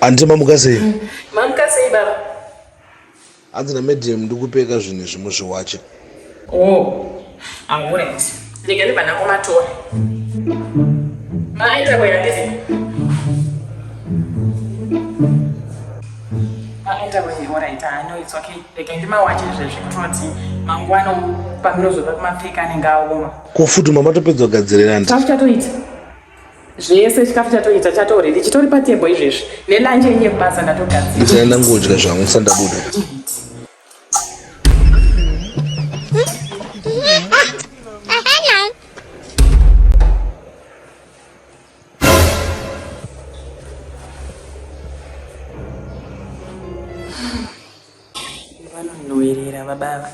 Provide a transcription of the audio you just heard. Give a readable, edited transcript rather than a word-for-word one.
Handiti mamuka sei? Mamuka sei baba? Hanzi namedium ndikupeka zvinhu izvi muzviwache. Oh, alright. Rega ndibva ndangomatora. Maaita kwera nditi? Maaita kwera, alright. Ah, no, it's okay. Rega ndimawache izvezvi kutoti mangwana pamunozoda kumapfeka anenge aoma. Ko futi mama topedza kugadzirira handi? Chikafu chatoita. Zvese chikafu chatoita chatoredi chitori patable izvezvi. Nelanje yenyu yekubasa ndatogadzira. Ndichaenda ngodya zvangu ndisati ndabuda. Vanonhuhwirira baba ava.